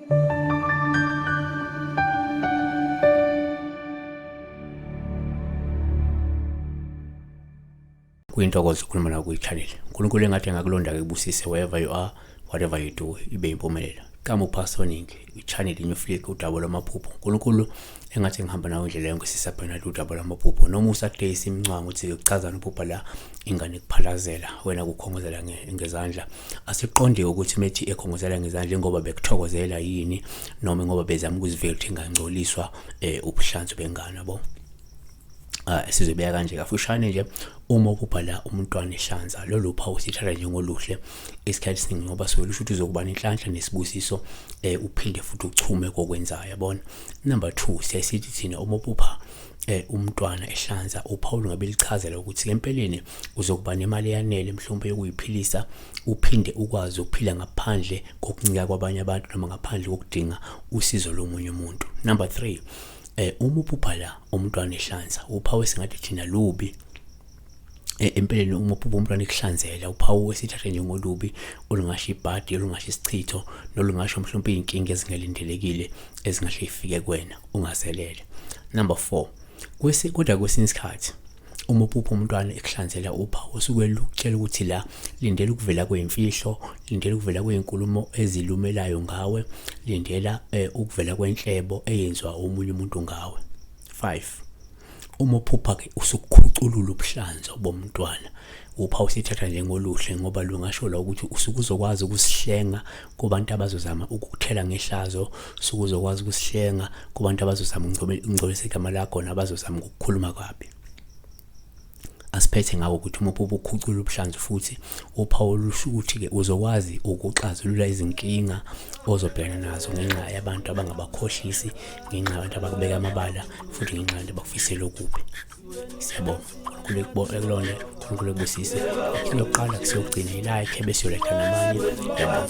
Kuyintokozo ukukhuluma nawe kwi-channel. uNkulunkulu engathi engakulonda-ke kubusise wherever you are, whatever you do, ibe impumelelo. Kama uPastor Ningi, i-channel New Flick, udaba lwamaphupho. uNkulunkulu engathi ngihamba nawe indlela yonke sisabhena udaba lwamaphupho. Noma uSaturday simncwanga ukuthi kuchazani uphupha la ingane ikuphalazela wena kukhongozela ngezandla. Asiqonde ukuthi methi ekhongozela ngezandla ngoba bekuthokozela yini noma ngoba bezama ukuzivikela ukuthi ingangcoliswa ubuhlanzi bengane yabo. Sizobeka kanje kafushane nje, uma uphupha la umntwana ehlanza, lolu phawu sithatha njengoluhle isikhathi esiningi ngoba suke lusho ukuthi uzokuba nenhlanhla nesibusiso, uphinde futhi uchume kokwenzayo, yabona. Number 2, siyasithi thina uma uphupha umntwana ehlanza, uphawu lungabe lichazela ukuthi empeleni uzokuba nemali eyanele mhlawumbe yokuyiphilisa, uphinde ukwazi ukuphila ngaphandle kokuncika kwabanye abantu noma ngaphandle kokudinga usizo lomunye umuntu. Number 3, uma uphupha la umntwana ehlanza, uphawu esingathi thina lubi. Empeleni uma uphupha umntwana ekuhlanzela, uphawu esithatha njengolubi olungasho ibhadi, olungasho isichitho, nolungasho mhlawumbe iy'nkinga ezingalindelekile ezingahle ifike kuwena ungazelele. Number 4, kodwa kwesinye isikhathi uma uphupha umntwana ekuhlanzela, uphawu osuke lukutshela ukuthi la lindela ukuvela kwey'mfihlo, lindela ukuvela kwey'nkulumo ezilumelayo ngawe, lindela ukuvela kwenhlebo eyenziwa omunye umuntu ngawe. 5, uma uphupha-ke usukukhuculula ubuhlanzo bomntwana, uphawu sithatha njengoluhle ngoba lungasho la ukuthi usuke uzokwazi ukusihlenga kubantu abazozama ukukuthela ngehlazo, usuke uzokwazi ukusihlenga kubantu abazozama ukungcolisa igama lakho nabazozama ukukukhuluma kabi. Asiphethe ngako ukuthi uma uphupha ukhucula ubuhlanzi futhi uphawu lusho ukuthi-ke uzokwazi ukuxazulula izinkinga ozobhekana nazo ngenxa yabantu abangabakhohlisi, ngenxa yabantu abakubeka amabala, futhi ngenxa yabantu abakufisela okubi. Siyabonga. uNkulunkulu ekulonde, uNkulunkulu ekubusise. Kuyoqala kusiyogcina i-like bese uyoletha namanye. Ngiyabonga.